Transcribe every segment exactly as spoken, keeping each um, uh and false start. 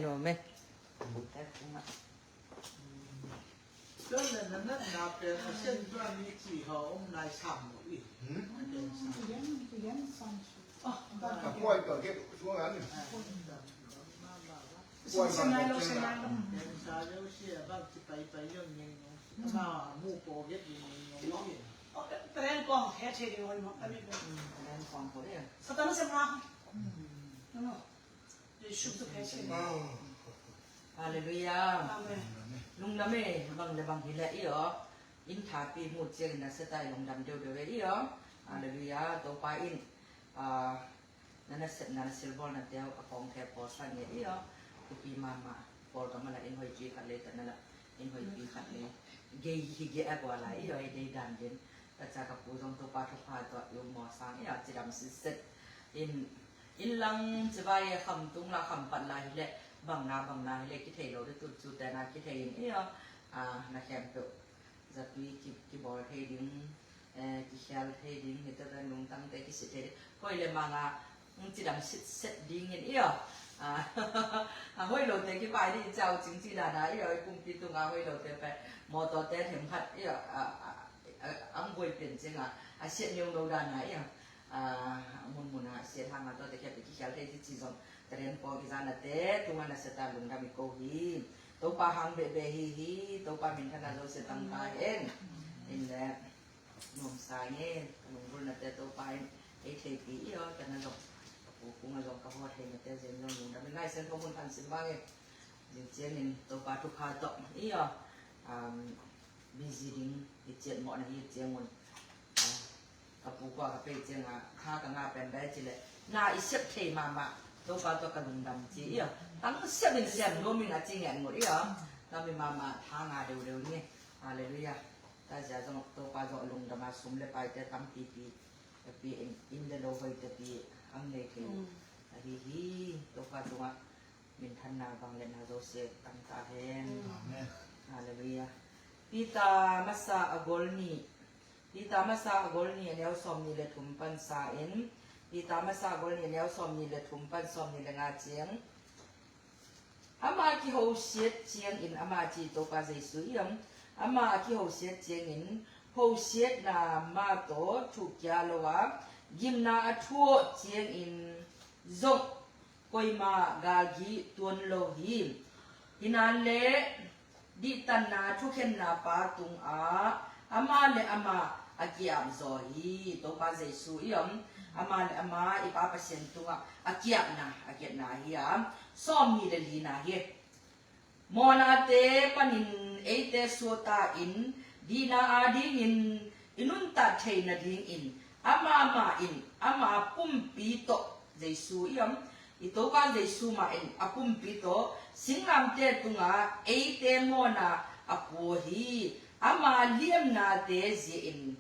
nuam e. Tua le na natna pen a sian tua mi ci ho om lai sam lo i. Hmm? A pen sam. Ka puai tua ke suang an. Sin, sin nai lo, sin nai lo. Pen sa lo si a bang ci pai pai yong ngeng ngong. Ama mu po get ngeng ngong. Tren kong he che de hoi mo. Ami pen. Tren kong ko ya. Satan sem na. No. Halleluiah. Amen. Lungdam e, bang le bang hi leh i aw. Inn thapi mu ciangin na sia ta i lungdam deuhdeuh e i aw. Halleluiah. Topa in, ah, na nasepna na silbawlnate uh a kawngte pawlsak nge i aw. Thupi mahmah. Kawlgam a la inn hoipi khat lei, ta na la inn hoipi khat lei. Gei hi gei a gua lai i aw, i dei dan din. Ka ca ka pu zong Topa thupha tawh i um mawh sang i a cidam sitset. In, inn lang cibai e, kham tung la kham pat la hi leh, bang na bang na hi leh kithei lo ding, tut cu te na kithei in i a, a, na khempeuh zapi ki, kibawl thei ding, eh, kikhial thei ding, hi te ven lungtang te kisi thei ding. Hoi le mang a, hong cidam sitset dingin i aw. A, a hoih lote kipai ding i ciau cing ci dan a i aw, i pumpi tunga hoih lote pen mawtawte themkhat i aw, a, a, a, ang buai pen cing a, a siat neu lo dan a i aw. A, munmun a siat hang a tuate khiat i kikhial thei ci ci zong. Taren pawng i zanate tunga na sia ta lungdam i ko hi. Topa hang behbeh hi hi, Topa minthanna zo sia tang ta hen. In le. Nuamsa nge, ka lunggulhnate Topa in ei theihpih i aw, ka na zong, ka pu kungah zong ka hawh theihnate zen zong lungdam in Lai Siangtho mun khan sim bang e. Zing ciangin Topa thupha tawh i aw, um, busy ding i ciat mawh na hi ciangun, ah, ka pu kua ka pei cianga tha ka ngah pen bai ci leh na i sep thei mahmah Topa tawh ka lungdam ci i aw. Tang sep in siam nuam in a ci ngen ngut i aw. Tami mahmah tha ngah deuhdeuh ni. Halleluiah. Tazia zong Topa zong a lungdam a sum le paite tampipi a pia in, inn le lo hoih te pia ang nei thei uh ahi hi. Topa tungah minthanna vangliatna zosia tang ta hen. Amen. Halleluiah. Peter masa a gol nih, Peter masa a gol nih a neu sawm nih le thum pan sa in, Peter masa a gol nih a neu sawm nih le thum pan sawm nih le nga ciang. Ama kihosiat ciangin ama ci Topa Jesu i om. Ama a kihosiat ciangin hosiatna ma tawh thuhkia lo a gimna a thuawh ciangin zong koima galgi tuan lo hi. Hinan le dihtanna thukhenna pa tungah ama le ama a kiap zaw hi. Topa Jesu i om, ama le ama i Pa Pasian tungah a kiapna, a kiapna hi a, sawm nih le lina hi. Mawhnate panin eite suahta in dihna adingin i nuntak theih nadingin ama mah in ama pumpi tawh Jesu i om, i Topa Jesu mah in a pumpi tawh singlamteh tungah eite mawhna a pua hi. Ama liamnate zia in,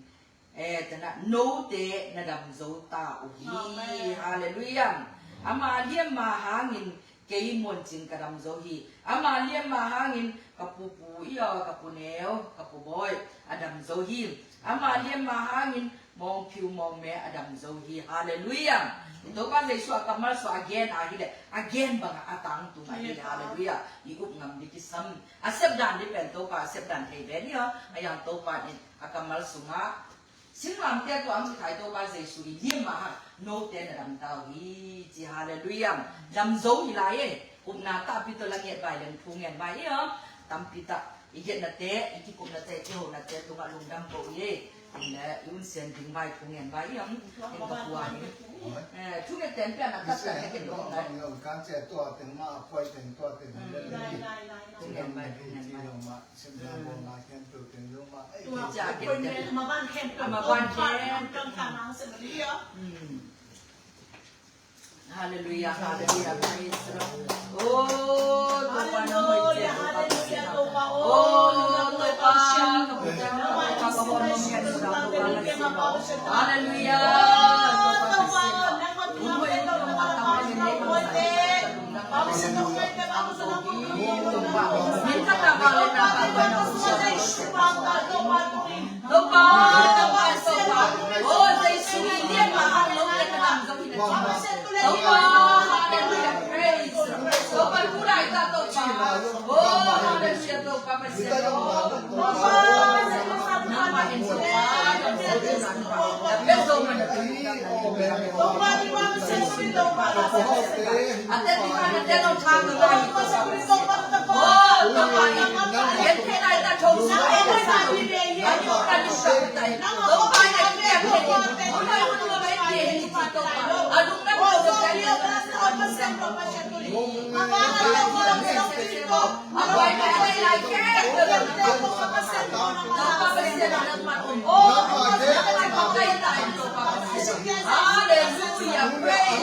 eh, tana note na dam zo ta uh hi. Amen. Halleluiah. Ama liamma hangin kei muancing ka dam zo hi. Ama liamma hangin ka pupu i aw, ka pu neu, ka pu bawi a dam zo hi. Ama liamma hangin mawngphiu mawngme a dam zo hi. Halleluiah. I Topa Jesu a kammal sua a gen ahi le a gen bangah a tangtung ahi le. Halleluiah. I up ngam ding kisam. A sepdan ding pen Topa a sepdan thei ve ni aw. A yang Topa in a kammal sungah singlamteh tua ang kikhai Topa Jesu i liamma hang note na dam ta uh hi ci. Halleluiah. Dam zo hi lai e. Upna tahpi tawh la ngiat vai leng thu ngen vai i aw. Tampi tah i giatnate, i kikupnate, i kihounate tungah lungdam ko i e. In le i unsian ding vai thu ngen vai i aw. In ka puan in, eh, thu ngen ten pian a tat tat na ken dong lai. Kan cia tua teng ma, a puai teng tua teng. Lai, lai, lai, lai. Thu ngen vai, thu ngen vai. Halleluiah, halleluiah, praise the Lord. Oh, Topa na hoih cia, Topa na hoih cia. Oh, Topa, Topa, Topa, Topa, Halleluiah. Topa, Topa, Topa, Topa, Topa, Topa, Topa. Oh, Jesu, i lian ma hang lo, i lian ma hang lo, i lian ma hang lo. Topa, hallelujah, praise. Topa, tulai Hallelujah. Praise.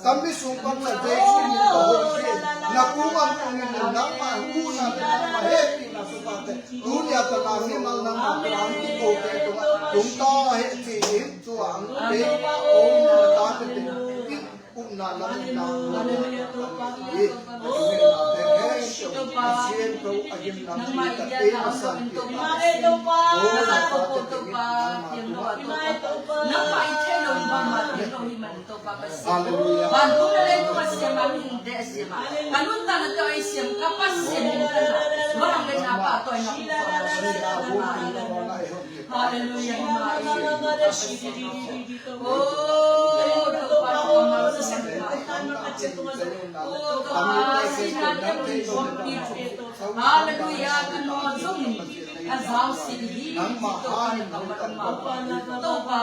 Kan mi sung pan na Jesu min ka hong khen, na kung a min nangmah hong na nangmah hehpihna thupha te tuni a tana mimal nangmah tungah hong kiko te tungah tungta heh ci-in tua hong pia om na ta te tungah Hallelujah, Topa. Oh, Topa. Nangmah i biakna om loin Topa. Topa. Topa. Nangmah i theih loh in bangmah piang lo hi man Topa Pasian. Hallelujah. Vantung le leitung a siam a, mihing deih a siam a, ka nuntakna tawh a i siam ka Pasian in ka na. Bang le na pa tawh na. Hallelujah. Oh, Topa, Topa, Topa, Topa, Topa, Hallelujah, ka nawh zong ka zausiat hi, Topa, na kammal om mah. Topa, Topa,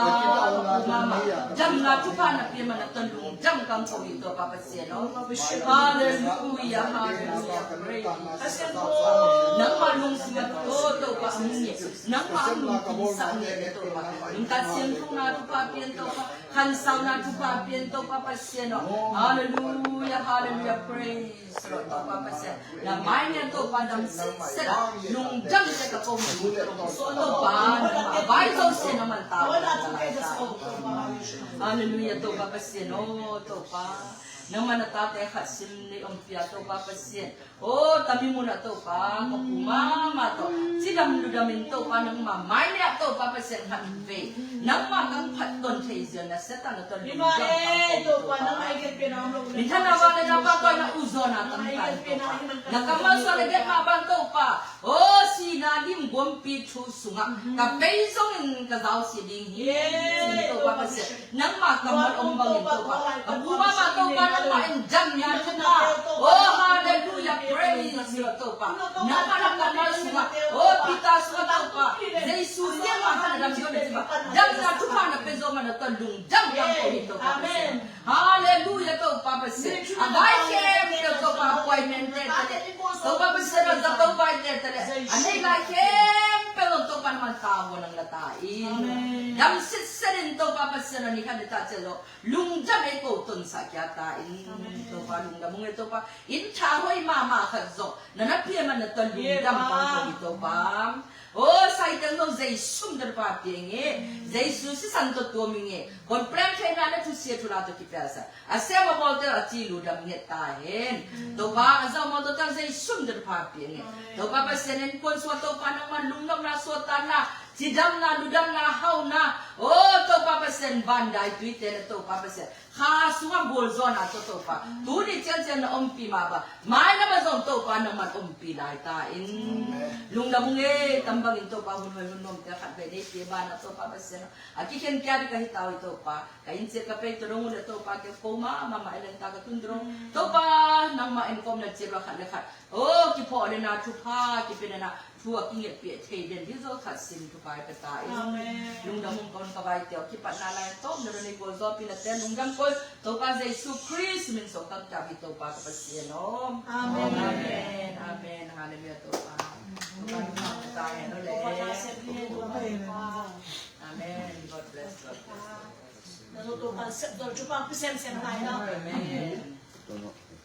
damna thupha na pia man na tawh lungdam ka ko hi, Topa Pasian aw. Hallelujah, hallelujah, praise. Nangmah lungsim a, oh, Topa, a mu nge, nangmah a lungsim a mu nge, Topa. Nungta siangtho na thupha pia in, Topa. Khansauna thupha pia in Topa Pasian aw. Hallelujah, hallelujah, praise the Lord Topa Pasian. Na mai nih Topa dam sitset a, lungdam te ka ko hi Topa. Nangmah a vai zosia nangman ta. Hallelujah Topa Pasian aw Topa. Nangmah na tate khat sim nei om pia Topa Pasian. Oh, tami mun ah Topa, ka pu mama tawh cidam ludam in Topa, nangmah mai le ah Topa Pasian khat vei nangmah kang phat ton thei zial na Satan na tawh lungdam ka ko Topa. Minthang na vang le na pa tawh na uzaw na tam tan Topa. Na kammal suan na gen mah ban Topa. Oh, sihna dim guampi thu sungah ka pei zongin ka zausia ding hi. Topa Pasian. Nangmah kammal om bangin Topa. Ka pu mama Topa nangmah in damna thupha. Oh, hallelujah, praise you Topa. Nangmah na kammal sungah. Oh, Peter sungah Topa. Jesu lian mah hana dam zo na Topa. Damna thupha na pia zo mah na tawh lungdam ka ko hi Topa. Amen. Hallelujah Topa Pasian. A gai khempeuh Topa appointment te tale. Topa Pasian a za Topa te tale. A nei lai khempeuh Topa nangmah tawh nang la ta in. Amen. Dam sitset in Topa Pasian a ni khat ni ta cel lo. Lungdam ei ko tonsah kia ta in. Amen. Topa lungdam ung ei Topa. Inn tha hoi mahmah khat zong na na pia man na tawh lungdam ka ko hi Topa. Oh, Satan zong Jesu min tawh thupha pia ing e. Jesu sisan tawh tuam ing e. Complain theihna le thusia thula tawh kipialsa. A sem a bawlte a ci ludam nget ta hen. Topa a zau maw Topa Jesu min tawh thupha pia ing e. Topa Pasian in puan suah Topa nangmah lungnopna suahtakna cidamna ludamna hauna. Oh, Topa Pasian van dai tuite na Topa Pasian. Kha sungah gualzawhna tawh Topa. Tuni ciangciang na ompih mah bang. Mai lamah zong Topa nangman ompih lai ta in. Amen. Lungdam ung e, tam bangin Topa hun hoi hun nuamte khat vei nei pia banah Topa Pasian. A kikhen kia ding ka hi ta uh hi Topa. Ka inn ciat ka pei tawh dong uh le Topa kei ko mah mah mah i leng ta ka tun tawh dong. Topa nangmah in kawmna ciat uh a khat le khat. Oh, kiphawk le na thupha, kipia le na Thu a kingetpiak thei den ding zo khat sin thupha pia ta in. Amen. Lungdam ung ka hun ka vaite aw, kipatna lai tawm na doni gualzawhpihna te lungdam ko. Topa Jesu Khrist min sung ka kap hi Topa ka Pasian aw. Amen. Amen. Amen. Hallelujah Topa. Topa thupha pia ta hen aw le. Amen. God bless. God bless. Na zo Topa sep dol thupha pia semsem lai na. Amen. Amen.